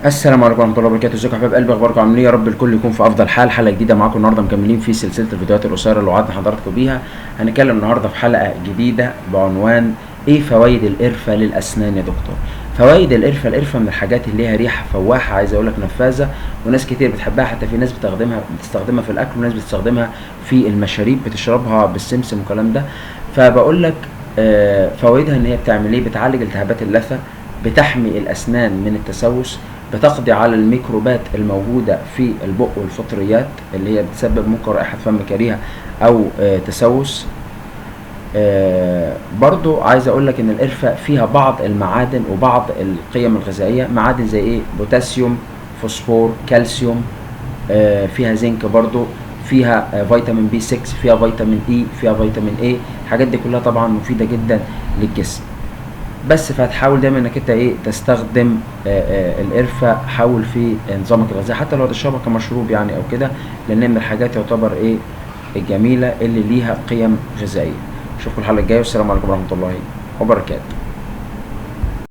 السلام عليكم ورحمة الله وبركاته. ازيكم يا حبايب قلبي؟ اخباركم عاملين ايه؟ يا رب الكل يكون في افضل حال. حلقة جديدة معاكم النهارده، مكملين في سلسلة الفيديوهات القصيرة اللي وعدنا حضراتكم بيها. هنتكلم النهارده في حلقة جديدة بعنوان ايه فوائد القرفه للاسنان يا دكتور. فوائد القرفه، القرفه من الحاجات اللي ليها ريحه فواحه، عايز اقول لك نفاذه، وناس كتير بتحبها، حتى في ناس بتستخدمها في الاكل، وناس بتستخدمها في المشاريب بتشربها بالسمسم والكلام ده. فبقول لك فوائدها ان هي بتعمل ايه؟ بتعالج التهابات اللثة، بتحمي الاسنان من التسوس، بتقضي على الميكروبات الموجودة في البق والفطريات اللي هي بتسبب ممكن رائحة فم كريهة أو تسوس. برضو عايز أقول لك إن القرفة فيها بعض المعادن وبعض القيم الغذائية. معادن زي إيه؟ بوتاسيوم، فوسفور، كالسيوم، فيها زنك برضو، فيها فيتامين B 6، فيها فيتامين E، فيها فيتامين A. الحاجات دي كلها طبعا مفيدة جدا للجسم. بس فهتحاول دايما انك انت ايه تستخدم القرفه، حاول في نظامك الغذائي حتى لو هتشربها كمشروب يعني او كده، لان من الحاجات يعتبر ايه الجميلة اللي ليها قيم غذائية. اشوفكم الحلقة الجاية، والسلام عليكم ورحمة الله وبركاته.